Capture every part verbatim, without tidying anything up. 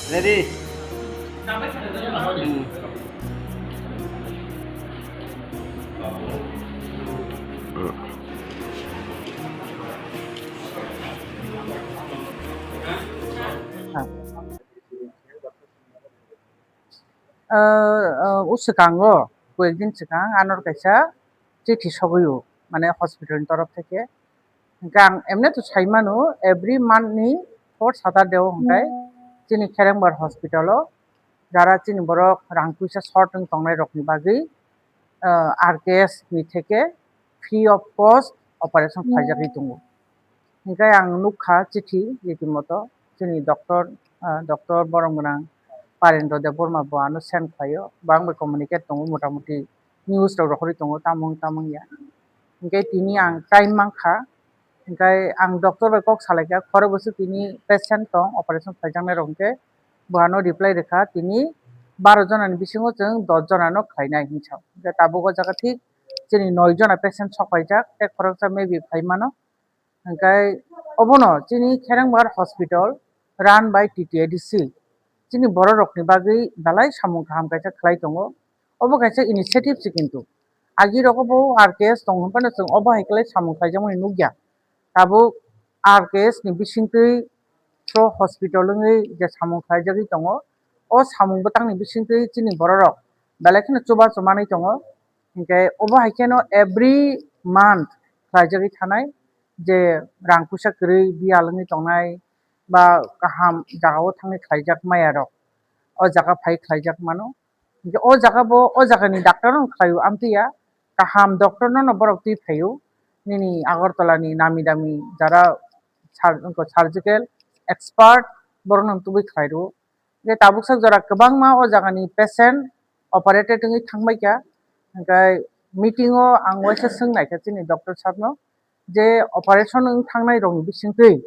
Ready? Hmm. Ah, ah, o swkango, koyekdin swkang anor kaisa chithi sogwi o, mane hospital ni torof theke. Hwnkhe ang emne to sai mano, every month ni fourth Saturday o hwnkhe chini Kherengbar hospital o jara chini borok rang puisa short wng tongnai rokni bagwi, ah, R K S ni theke free of cost operation khlaijagwi tongo. Hwnkhe ang nukha chithi, ritimoto chini doctor, ah, doctor borom gwnang Parendra Debbarma bo ano send khlaio, bo ang bai communicate tongo, motamuti news rok rohorwi tongo, tamo wng tamo wngya. Hwnkhe tini ang time mankha, hwnkhe ang doctor bai kok salaikha, khorok bwswk tini patient tong, operation khlaijaknai rok hwnkhe bo ano reply rwkha, tini baro jona ni bisingo chwng dos jona no khlainai hinwi sao. Hwnkhe tabuk o jaga thik chini noi jona patient sok paijak, tei khoroksa maybe phai mano. Hwnkhe obono chini Kherengbar Hospital run by T T A D C chini borok rokni bagwi belai samung kaham kaisa khlai tongo. Obo kaisa initiative se kintu. Agi rogo bo R K S tong hwn phano chwng obo hai khlai samung khlaijakmani nukya. Tabuk R K S ni bisingtwi through hospital wngwi je samung khlaijagwi tongo, o samung bwtangni bisingtwi chini bororok belai kheno chubachu manwi tongo. Hinkhe obo hai kheno every month khlaijagwi thanai, je rang puisa kwrwi biyal wngwi tongnai ba kaham jagao thangwi khlaijak maya rok o jaga phai khlaijak mano. Hinkhe o jaga bo, o jagani doctor no khlaio, amtwi ya kaham doctor no no borok twi phaio. Nini Agartala ni nami dami jara sur-, surgical expert borok no tubui khlai rwo. Je tabuk sak jora kwbangma o jagani patient operated wngwi thangbai kha. Hwnkhe meeting o ang waisa swng naikha chini doctor sir no, je operation wng thangnai rokni bisingtwi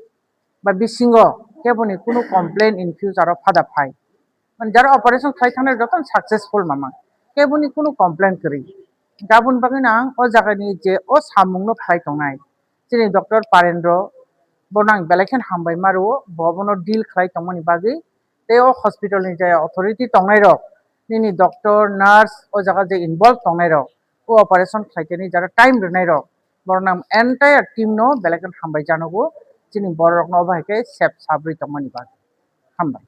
ba bisingo keboni kunu complain in future o phada phai. Mane jara operation khlai thangnai jotono successful mamang, keboni kunu complain kwrwi. Aboni bagwino ang o jagani je o samungno khlai tongnai, chini doctor Parendro, bono ang belai kheno hambai ma rwo, bo bono deal khlai tongmani bagwi. Tei o hospital ni je authority tongnai rok, nini doctor, nurse, o jaga je involve tongnai rok, o operation khlai tini jara time rwnai rok, borok nang entire team no belai kheno hambai janogo, chini borok rok no obo hai khe sep sabrwi tongmani bagwi. Hambai.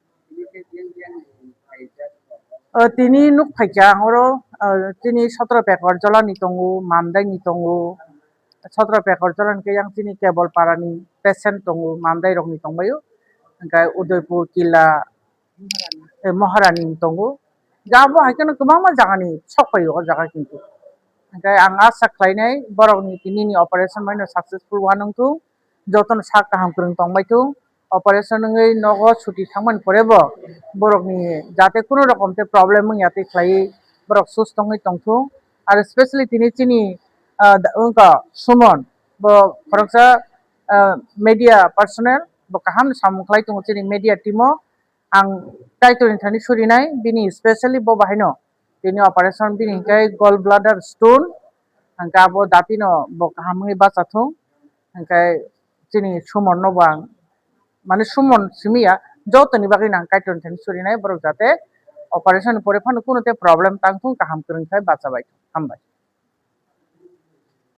O tini nuk phaikha ang oro, o tini sotro pekor jolani tongo, Mamdai ni tongo, sotro pekor jolani khe yang chini Kebol para ni patient tongo, Mamdai rok ni tongbaio, hwnkhe Udaipur, Kila, eh, Maharani ni tongo. Ja bo hai kheno kwbangma jaga ni sok phaio o jaga kintu. Hwnkhe ang asa khlainai borok ni tini ni operation bai no successful wanwng thung, jotono sak kaham kwrwng tongbai thung. Operation wngwi nogo chuti thangmani pore bo borokni jate kunu rokom tei problem wngya tei khlaiwi borok susto wngwi tongthung. Aro specially tini chini, ah, da-, wngkha Suman, bo khoroksa, ah, media personnel, bo kaham samung khlai tongo chini media team o. Ang Kaitorni thani surinai, bini specially bo bahaino tini operation bini hwnkhe gall bladder stone, hwnkhe abo dati no bo kaham wngwi bacha thung, hwnkhe chini Suman no bo ang, mane Suman simi ya, jotoni bagwi no ang Kaitorni thani surinai borok jate operation ni pore phano kunu te problem tang thung, kaham kwrwng khai bacha bai thung. Hambai.